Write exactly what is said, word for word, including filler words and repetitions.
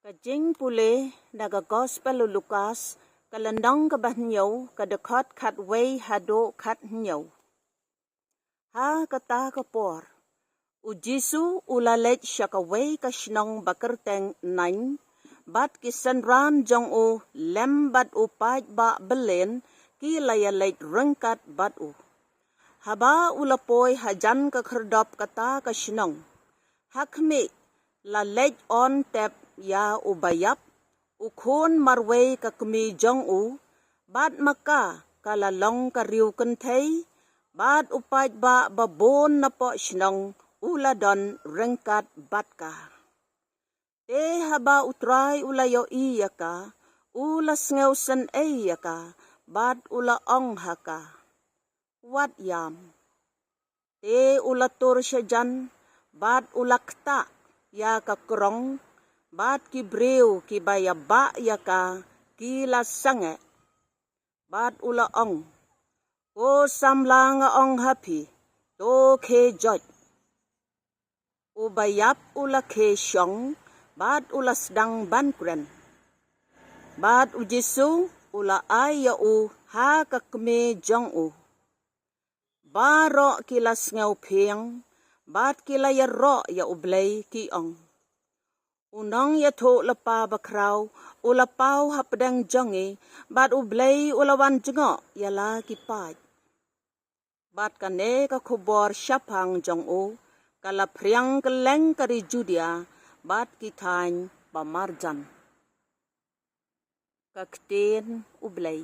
Ka jingpule na ka Gospel u Lukas, ka lynnong kaba hynñiew, ka dkhot khatwei haduh khathynñiew. Ha kata ka por, u Jisu u la leit sha kawei ka shnong ba kyrteng Nain, bad ki synran jong u lem bad u paidbah belen ki la ïaleit ryngkat bad u. Haba u la poi hajan ka khyrdop kata ka shnong, ha khmih, la leit on tep ïa u baïap, u khun marwei ka kmie jong u, bad ma ka ka la long ka riewkynthei, bad u paidbah babun napoh shnong u la don ryngkat bad ka. Te haba U Trai u la ïohi ïa ka, u la sngewsynei ïa ka, bad u la ong ha ka, "Wat ïam." Te u la tur shajan, bad u la ktah ïa ka krong, bad ki briew kiba ïabah ïa ka ki la sangeh. Bad u la ong, "Ko samla, nga ong ha phi, to khie joit." U baïap u la khie shong, bad u la sdang ban kren. Bad u Jisu u la ai ïa u ha ka kmie jong u. Baroh ki la sngewphieng, bad ki la ïaroh ïa U Blei, ki ong, "U nongïathuhlypa bakhraw u la paw hapdeng jong ngi, bad U Blei u la wan jngoh ïa la ki paid." Bad kane ka khubor shaphang jong u ka la phriang kylleng ka ri Judia bad ki thaiñ ba marjan. Ka ktien U Blei.